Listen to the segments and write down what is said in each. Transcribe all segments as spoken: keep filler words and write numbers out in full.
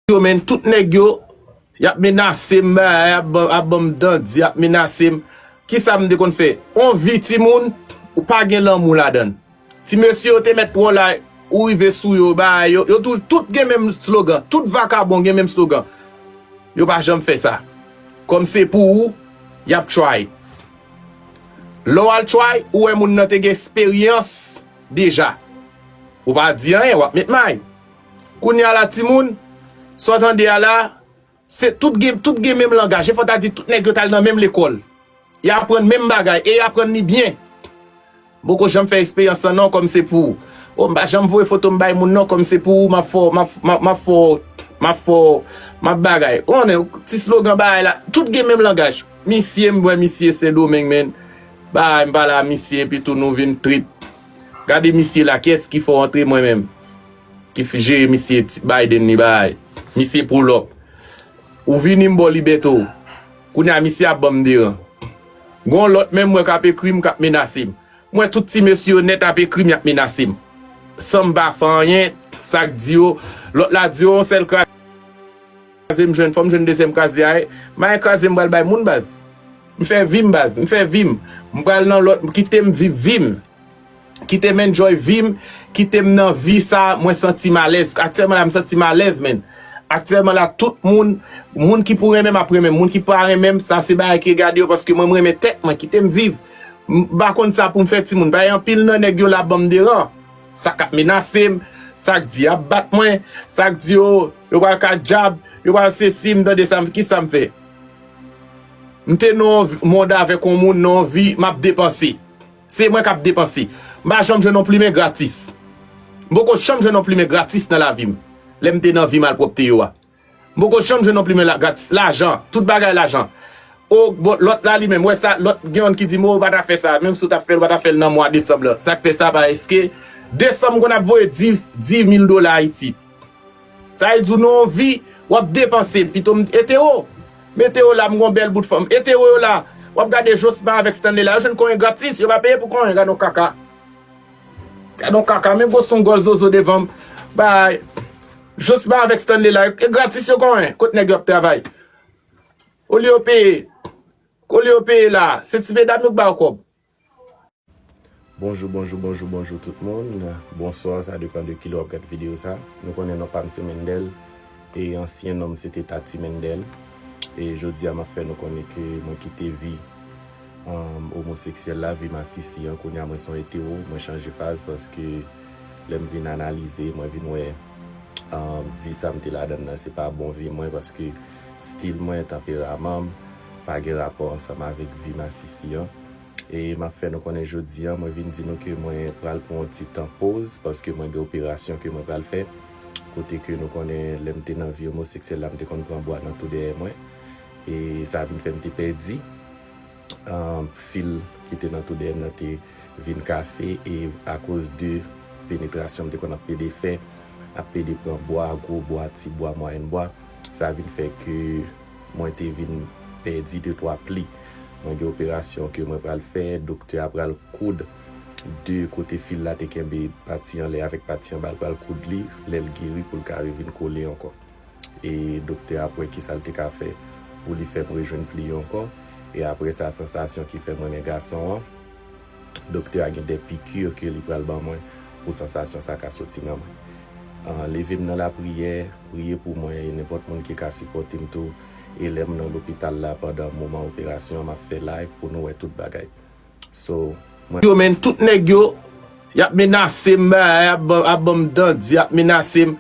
Yo, men, tout nèg yo, y ap menase m, bagay, ap ban, ap ban m dandi, y ap menase m. Kisa m te konn fè? On vi timoun, ou pa gen lanmou ladan l. Ti mesye yo te mèt wòl la, ou rive sou yo, bagay, yo, yo tou, tout gen menm slogan, tout vakabon gen menm slogan. Yo pa janm fè sa. Kòm se pou ou, y ap try. Lè w al try, ou wè moun nan te gen esperyans deja. Ou pa di anyen, w ap met may. Kounye a la, timoun, sa w tande a la, se tout gen, tout gen menm langaj. E fò ta di tout nèg yo t al nan menm lekòl. Y aprann menm bagay, e y aprann li byen. M poko janm fè eksperyans lan non, kòm se pou ou. O, m pa janm voye foto m bay moun non, kòm se pou ou, m ap fè w, m ap, m ap, m ap fè w, m ap fè w, m ap bagay. Ou konnen, ti slogan bagay la, tout gen menm langaj. Misye, m wè misye Sendomeng, men. Bagay, m pale a misye, epi tou nou vin trip. Gade misye la, kiyès ki fè w antre mwen menm? Ki f-, jere misye ti Biden li bagay. Misye pull up. Ou vini m ba w libète w. Kounye a misye ap ban m deran. Gon lòt menm mwen k ap ekri m, k ap menase m. Mwen tout ti mesye yo nèt ap ekri m, y ap menase m. San m pa fè anyen, sa k di yo, lòt la di yo, yon sèl kraze m jwenn, fò m jwenn dezyèm kraze a, e. M pa gen kraze m pral bay moun baz. M fè vi m baz, m fè vi m. M pral nan lòt, kite m viv vi m. Kite m enjoy vi m, kite m nan vi sa, mwen santi m alèz. Aktyèlman la, m santi m alèz, men. Aktyèlman la, tout moun, moun ki pou renmen m ap renmen m, moun ki pa renmen m, sa se bagay ki regade yo, paske mwen, m renmen tèt mwen, kite m viv. M pa konn sa pou m fè timoun. Bagay anpil nan nèg yo la ban m deran. Sa k ap menase m, sa k di y ap bat mwen, sa k di yo, yo pral ka djab, yo pral sesi, m tande sa, m, kisa m fè? M te nan yon vi, mond avèk yon moun, nan yon vi, m ap depanse. Se mwen k ap depanse. M pa janm jwenn yon plimen gratis. M poko janm jwenn yon plimen gratis nan lavi m. Lè m te nan vi malpwòpte yo a. M poko janm jwenn yon plimen la, gratis. Lajan. Tout bagay lajan. O, bon, lòt la li menm. Wè sa, lòt gen youn ki di m, o, ou pa ta fè sa. Menm si w t ap fè l, ou pa ta fè l nan mwa desanm lan. Sa k fè sa, paske desanm m konn ap voye dis, dis mil dola Ayiti. Sa vle di w nan yon vi, w ap depanse. Pito m ete w. M ete w la, m gon bèl bout fanm. Ete w yo la. W ap gade Josma avèk Stanley la. Yo jwenn konyen gratis. Yo pa peye pou konyen. Gade yon kaka. Gade yon kaka. Men gwo son gòl zozo devan m. Bay. Josma avèk Stanley la. E gratis yo konyen. Kot nèg yo ap travay? Olye yo peye. Olye yo peye la. Se ti medam yo k ba yo kòb. Bonjou, bonjou, bonjou, bonjou tout moun. Bonswa, sa depann de kilè w ap gad videyo sa. Nou konnen non pa m se Mendel, e ansyen non m se te Tati Mendel. E jodi a m ap fè nou konnen ke mwen kite vi, um, omoseksyèl la, vi masisi an. Kounye a mwen se yon etero, mwen chanje faz paske lè m vin analize, mwen vin wè, um, vi sa m te ladan nan, se pa bon vi mwen paske stil mwen, tanperaman m, pa gen rapò ansanm avèk vi masisi an. E m ap fè nou konnen jodi a, mwen vin di nou ke mwen pral pran yon ti tan poz, paske mwen gen operasyon ke mwen pral fè. Kote ke nou konnen lè m te nan vi omoseksyèl la, m te konn pran bwa nan tou dèyè mwen. E sa vin fè m te pèdi, um, fil ki te nan tou dèyè m nan te vin kase, e akoz de penetrasyon m te konn ap pede fè, ap pede pran bwa, gwo bwa, ti bwa, mwayèn bwa, sa vin fè ke mwen te vin pèdi de twa pli. Mwen gen operasyon ke mwen pral fè, doktè a pral koud de kote fil la te kenbe pati anlè avèk pati anba, l pral koud li, lè l geri pou l ka revin kole ankò. E doktè a ap wè kisa l te ka fè pou li fè m rejwenn pli yo ankò. E apre sa, sansasyon ki fè m renmen gason an, doktè a gen de piki ke li pral ban mwen pou sansasyon sa ka soti nan mwen. Ah, leve m nan lapriyè, priye pou mwen, e nenpòt moun ki ka sipòte m tou. E lè m nan lopital la pandan moman operasyon an, m ap fè live pou nou wè tout bagay. So, mwen Yo, men, tout nèg yo, y ap menase m, bagay, ap ban, ap ban m dandi, y ap menase m.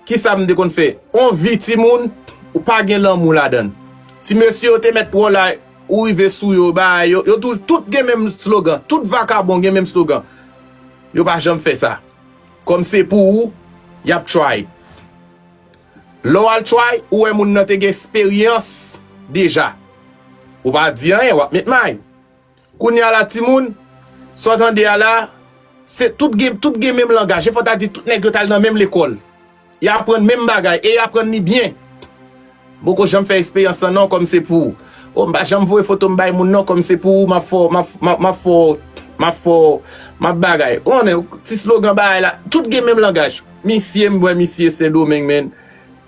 Kisa m te konn fè? On vi timoun, ou pa gen lanmou ladan l. Ti mesye yo te mèt wè w la, ou rive sou yo, bagay, yo, yo tou, tout gen menm slogan, tout vakabon gen menm slogan. Yo pa janm fè sa. Kòm se pou ou, y ap try. Lè w al try, ou wè moun nan te gen esperyans deja. Ou pa di anyen, w ap met may. Kounye a la, timoun, sa w tande a la, se tout gen, tout gen menm langaj. E fò ta di tout nèg yo t al nan menm lekòl. Y aprann menm bagay, e y aprann li byen. M poko janm fè eksperyans lan non, kòm se pou ou. O, m pa janm voye foto m bay moun non, kòm se pou ou, m ap fè w, m ap, m ap, m ap fè w, m ap fè w, m ap bagay. Ou konnen, ti slogan bagay la, tout gen menm langaj. Misye, m wè misye Sendomeng, men.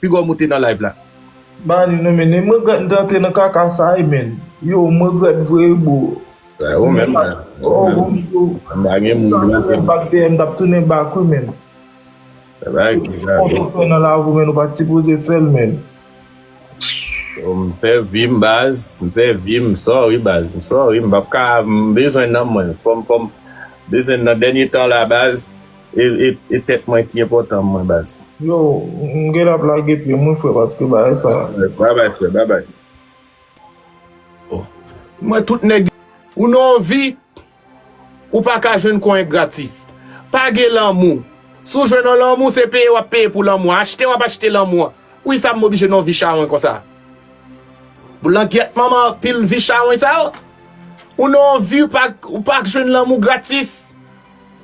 Piga w moute nan live la. Bani, non, men, m regrèt m te antre nan kaka sa, wi, men. Yo, m regrèt vre, wi, bro. Ou menm, ou menm. M pa gen moun pou m te m t ap tounen bak, wi, men. Bagay ki grave. Fè nan lavi, men, ou pa t sipoze fè l, men. M fè vi m, baz. M fè vi m. Sorry, baz. M sorry. M p ap ka, m bezwen nan mwen. Fò m, fò m bezwen nan dènye tan la, baz. E, e, e tèt mwen ki enpòtan mwen, baz. Yo, m gen l ap lage pye mwen, frè, paske bagay sa. Babay, frè, babay. Mwen, tout nèg, ou nan yon vi, ou pa ka jwenn konyen gratis. Pa gen lanmou. Si w jwenn yon lanmou, se peye w ap peye pou lanmou an. Achte w ap achte lanmou an. Poukisa m oblije nan yon vi chawony konsa? Blangyèt manman pil vi chawony sa yo. Ou nan yon vi, ou pa, ou pa jwenn lanmou gratis.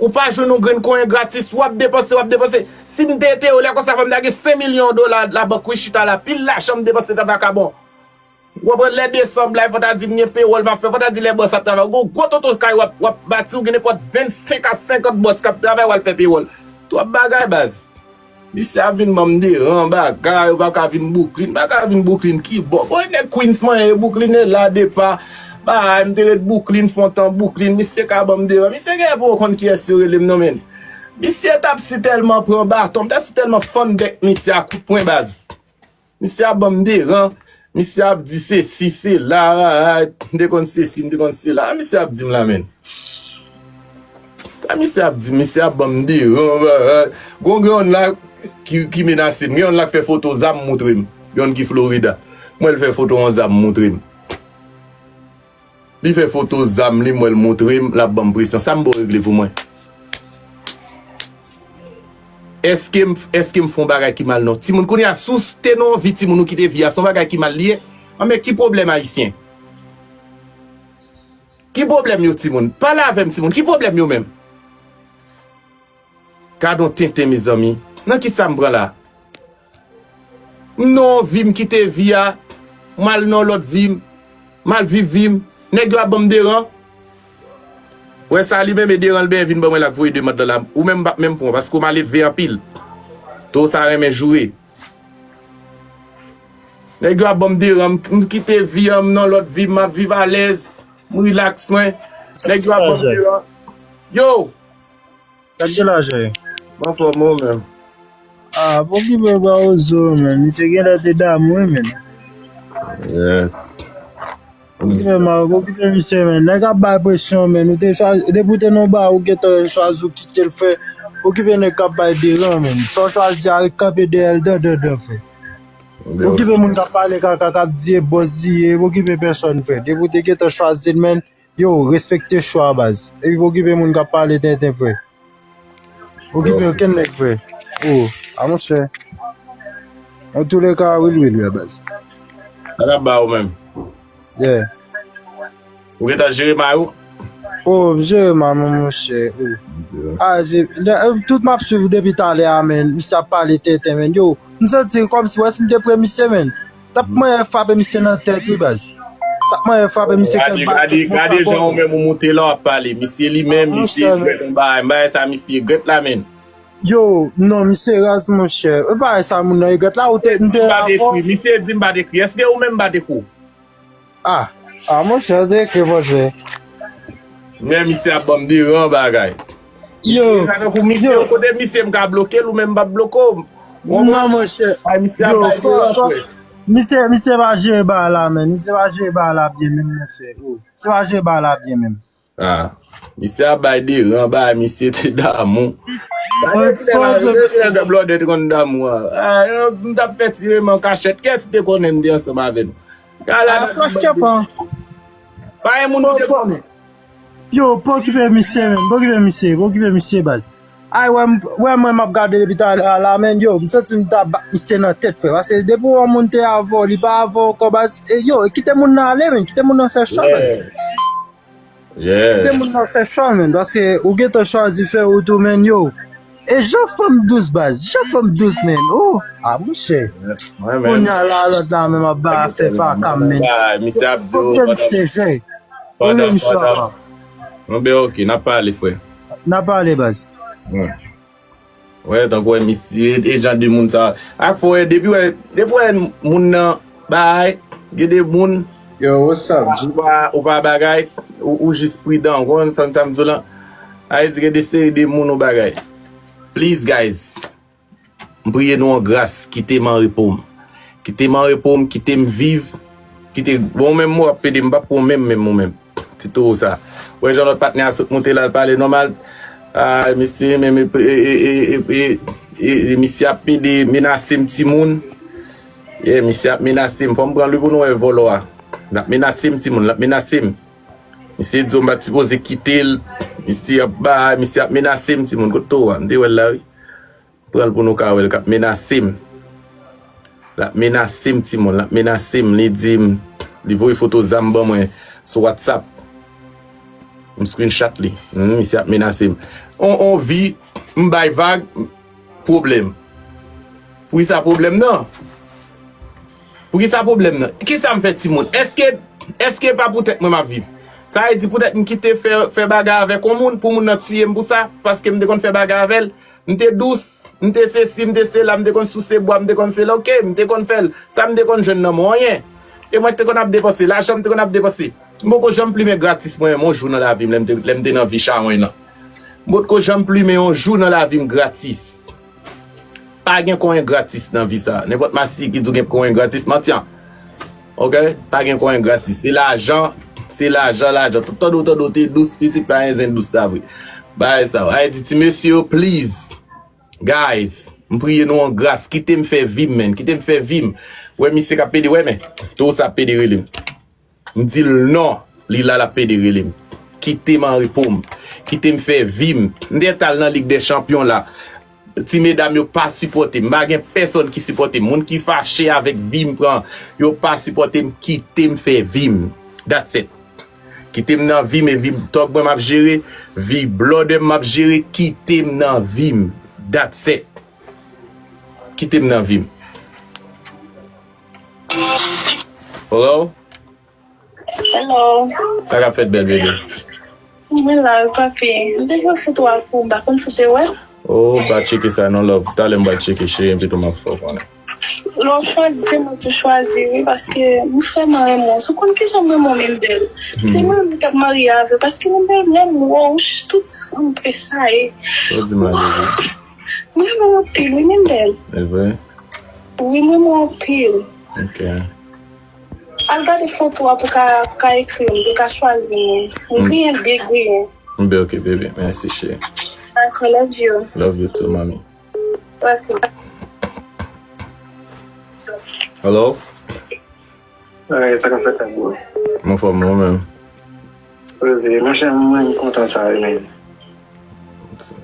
Ou pa jwenn yon grenn konyen gratis. W ap depanse, w ap depanse. Si m te ete yo lè konsa, fò m ta gen senk milyon dola labank, wi, chita la. Pil lajan m depanse nan vakabon. Ou konprann, lè desanm la, fò ta di m gen pewòl m ap fè, fò ta di lè bòs ap travay. Ou gon gwo tonton kay w ap, w ap bati, ou gen nenpòt vennsenk a senkant bòs k ap travay, w al fè pewòl. Twòp bagay, baz. Misye ap vin ban m deran bagay, ou pa ka vin Brooklyn, pa ka vin Brooklyn ki bò? Bon, nèg Queens mwen ye, Brooklyn e la depa. Bagay, m te ret Brooklyn, fè yon tan Brooklyn, misye ka ban m deran. Misye gen pou konn kiyès yo rele m non, men. Misye t ap si tèlman pran baton, m t ap si tèlman fann bèk misye a kout pwen, baz. Misye ap ban m deran. Misye ap di sesi, sela, m te konn sesi, m te konn sela. Misye ap di m la, men. Sa misye ap di, misye ap ban m deran, bagay. Gon, gen yonn la ki, ki menase m. Gen yonn la k fè foto zam moutre m. Yonn ki Florida. M wè l fè foto yon zam moutre m. Li fè foto zam li, m wè l moutre m, l ap ban m presyon. Sa m ba w regle pou mwen? Èske m, èske m fè yon bagay ki mal non? Timoun, kounye a, si w te nan yon vi timoun, ou kite vi a, se yon bagay ki mal li ye? Anben, ki pwoblèm ayisyen? Ki pwoblèm yo, timoun? Pale avè m, timoun. Ki pwoblèm yo menm? Gad on tenten, mezanmi. Nan kisa m pran la? M nan yon vi, m kite vi a, m al nan lòt vi, m al viv vi m. Nèg yo ap ban m deran. Wè sa li menm, e deran l benyen vin ban mwen la k voye demann lan la. Ou menm m p ap menm pran, paske w mal elve anpil. Towo sa renmen joure. Nèg yo ap ban m deran, m, m kite vi an, m nan lòt vi, m ap viv alèz, m rilaks mwen. Nèg yo ap ban m deran. Yo! Sa k gen la, cheri? M anfòm, ou menm? Ah, pa okipe Bawozo, men. Misye genlè te damou, men. Yes. Okipe ma, okipe misye, men. Nèg ap bay presyon, men. Ou te chwazi, depi w te nan ba, ou gentan chwazi, ou kite l, frè. Okipe nèg k ap bay deran, men. Sa w chwazi a, ret kanpe dèyè l, dan, dan, dan, frè. Okipe moun k ap pale kaka, k ap di e bòz li ye, okipe pèsòn, frè. Depi w te gentan chwazi l, men. Yo, respekte chwa, baz. Epi pa okipe moun k ap pale tenten, frè. Okipe okenn nèg, frè. O, a monchè. Antouleka, wi, wi, wi, baz. Sa n ap ba ou menm? Yeah. Ou gentan jere may ou? O, m jere may mwen, monchè. O. Ok. A, se, lè, e, tout m ap swiv ou depi talè a, men. Misye ap pale tenten, men. Yo, m santi kòmsi, wè, si m te pre misye, men. T ap manyen frape misye nan tèt, wi, baz. T ap manyen frape misye kèk bal. Gade, gade, gade jan ou menm ou moute la, w ap pale. Misye li menm, misye grèt, yon bagay. M bagay sa, misye grèt la, men. Yo, non, misye raz, monchè. E bagay sa, moun nan, e grèt la, ou te, m te avè w. Misye di m pa te kri. Èske ou menm m pa te kri w? Ah, ah, monchè, ou te kri, monchè. Men misye ap ban m deran bagay. Yo, misye, sa tankou misye, yo, kote misye m ka bloke l, ou menm m p ap bloke w. Non, monchè. Ay, misye ap bay deran, frè. Misye, misye pa jere bagay la, men. Misye pa jere bagay la byen, menm, monchè. Yo, misye pa jere bagay la byen, menm. Ah, misye ap bay deran, bagay, misye te damou. Gade kilè la, gade kilè blòdè te konn damou a. Ah, m t ap fè ti remen an kachèt. Kiyès ki te konnen m te ansanm avè nou? Gade la, ah, franchman. Pa gen moun ki te konnen. Yo, pa okipe misye, men. Pa okipe misye, pa okipe misye, baz. Ay, wè, m, wè mwen m ap gade depi talè a la, men, yo, m santi m ta bat misye nan tèt, frè. Paske depi yon moun te avè w, li pa avè w ankò, baz. E, yo, kite moun nan ale, men. Kite moun nan fè chwa, baz. Yeah. Kite moun nan fè chwa, men. Paske ou gentan chwazi fè wout ou, men, yo. E jan fanm dous, baz. Jan fanm dous, men. Oh, a, monchè. Kounye a la, lòt la, menm ap ba fè pa kam, men. Misye ap di w, misye, jè. Pandan, pandan. Bon, ben, ok, n ap pale, frè. N ap pale, baz. Wè, tankou wè misye, e jan de moun sa. Ak fò wè, depi wè, depi wè moun nan bay, gen de moun. Yo, what's up, G? Ou pa, ou pa bagay, ou, ou jis pridan, ou konn sa, sa m di w lan. Sa vle di gen de seri de moun ou bagay. Please, guys. M priye nou an gras, kite m an repo m. Kite m an repo m, kite m viv, kite, bon, menm ou ap pede m, m p ap pran menm, menm ou menm. Ti towo sa. Ou wè jan lòt patnè a sot moute la, l pale nòmal. Ah, misye menm, e, e, misye ap pede menase m timoun. Yeah, misye ap menase m. Fò m pran li pou nou wè vòlò a. L ap menase m timoun, l ap menase m. Misye di w m pa t sipoze kite l. Misye ap ba, misye ap menase m timoun. Kote towo a? M te wè l la, wi. Pran l pou nou ka wè l k ap menase m. L ap menase m, timoun. L ap menase m. Li di m, li voye foto zam ban mwen sou WhatsApp. M screenshot li. Hmm, misye ap menase m. On, on vi, m bay vag, pwoblèm. Poukisa pwoblèm nan? Poukisa pwoblèm nan? Kisa m fè timoun? Èske, èske pa poutèt mwen m ap viv? Sa vle di poutèt m kite fè, fè bagay avèk yon moun, pou moun nan tiye m pou sa, paske m te konn fè bagay avè l? M te dous, m te sesi, m te sela, m te konn souse bwa, m te konn sela, oke, m te konn fè l. Sa m te konn jwenn nan mwen, anyen. E mwen ki te konn ap depanse, lajan m te konn ap depanse. M poko janm plimen gratis mwen menm yon jou nan lavi m, lè m te, lè m te nan vi chawony lan. M potko janm plimen yon jou nan lavi m gratis. Pa gen konyen gratis nan vi sa. Nenpòt masisi ki di w gen konyen gratis, manti an. Oke? Pa gen konyen gratis. Se lajan, se lajan, lajan. Tout tande w, tande w te dous, pitit pa gen zen dous sa vre. Bagay sa yo. Ay di ti mesye yo, please. Guys, m priye nou an gras. Kite m fè vi m, man. Kite m fè vi m. Wè misye k ap pede, wè, men. Towo sa ap pede rele m. M di l non, li la, l ap pede rele m. Kite m an repo m. Kite m fè vi m. M te t al nan Lig dè Chanpyon la. Ti medam yo pa sipòte m. M pa gen pèsòn ki sipòte m. Moun ki fache avèk vi m pran, yo pa sipòte m. Kite m fè vi m. That's it. Kite m nan vi m e vi tòg mwen m ap jere. Vi blòdè m m ap jere. Kite m nan vi m. That's it. Kite m nan vi m. Hello? Hello. Sa k ap fèt, bèl bebe? Mwen la, papi. M te voye foto a pou m, pa konn si w te wè. Oh, m pa tcheke sa non, love. Talè m pral tcheke, cheri, epi tou m ap fè w konnen. Lè w chwazi, se mwen pou chwazi, wi, paske m vrèman renmen w. Si w konn kijan m renmen w, Mendel. Se mwen menm k ap marye avè w, paske Mendel, lè m wè w, tout san m tresayi. Sa w di m la, bebe? Mwen renmen w anpil, wi, Mendel. E vre? Wi, mwen renmen w anpil. Ok. Al gade foto a pou ka, pou ka ekri m, pou ka chwazi mwen. M griyen, byen griyen. M byen, ok, bebe. Mèsi, cheri. Dakò, love you. Love you too, mami. Ok. Hello? Hey, sa k ap fèt, bro? M anfòm, ou menm? Poze, monchè, mwen, m kontan sa, wi, men.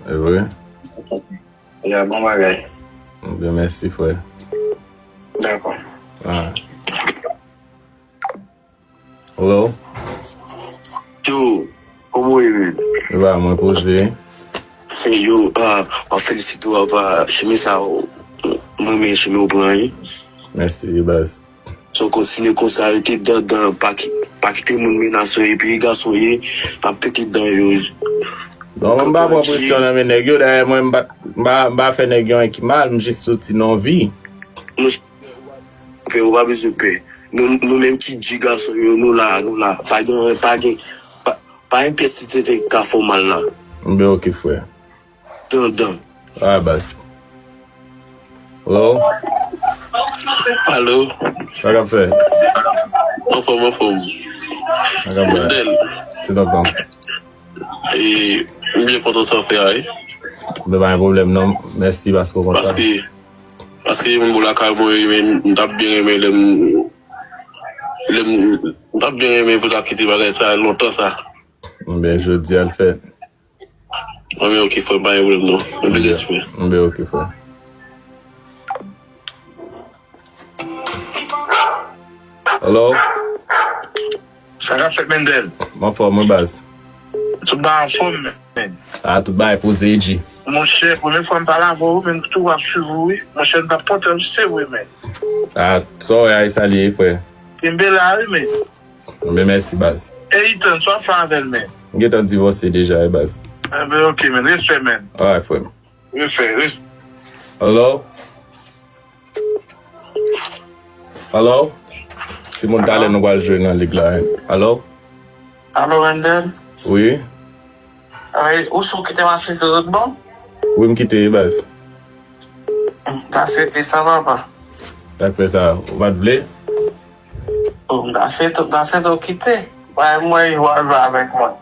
E vre? Ya, bon bagay. Byen, mèsi, frè. Dakò. Ah. Hello? Yo, kòman w ye, men? E ba mwen poze. Yo, ah, mwen felisite w, apa, chemen sa, mwen renmen chemen w pran, wi. Mèsi, baz. So, kontinye konsa, rete dan, dan, pa ki-, pa kite moun menase w, epi gason ye, ap pete dan yo. Non, mwen m pa pran presyon nan men nèg yo, dayè mwen m pa, m pa, m pa fè nèg yo anyen ki mal, m jis soti nan vi. Nou pè, ou pa bezwen pè. Nou, nou menm ki di gason yo, nou la, nou la. Pa gen, pa gen, pa, pa gen pyès ti tenten ki ka fè w mal la. M byen, ok, frè. Dandan. Ah, baz. Hello? Alo? Sa k ap fè? Anfòm, anfòm. Sa k ap fè? Mendel. Ti tonton. E, m byen kontan sa w fè a, wi. Mwen pa gen pwoblèm, non. Mèsi paske w konn sa. Paske, paske moun bò lakay mwen, men m t ap byen renmen lè m, lè m, m t ap byen renmen pou ta kite bagay sa lontan sa. Mwen byen, jodi a l fèt. Mwen byen, ok, frè, pa gen pwoblèm, non. Mwen byen, respè. Mwen byen, ok, frè. Hello? Sa k ap fèt, Mendel? M anfòm, wi, baz. Tout bagay anfòm, men. Ah, tout bagay poze, G. Monchè, premye fwa m pale avè w, men m toujou ap swiv ou, wi. Monchè, m t ap pòte w, se vre, men. Ah, sa w wè a, e sa l ye, frè. Kenbe la, wi, men. Bon, ben, mèsi, baz. E Ethan, sa w ap fè avè l, men? M gentan divòse deja, wi, baz. Enben, ok, men. Respè, men. Alright, frè m. Respè, respè. Hello? Alo? Timoun, talè nou pral jwe nan lig la, wi. Alo? Alo, Wendell? Wi. Ay, ou sou kite m asiste tout bon? Wi, m kite, wi, baz. M ta swete sa, papa. Sa k fè sa, ou pa t vle? Oh, m ta swete, m ta swete w kite. Bay mwen jwa jwa avèk mwen.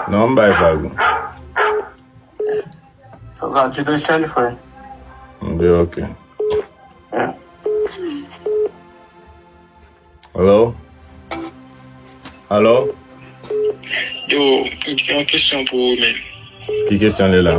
Non, m bay vag ou. Congratulations, frè. Mbe, ok. Yeah. Hello? Alo? Yo, m gen yon kesyon pou ou, men. Ki kesyon li la?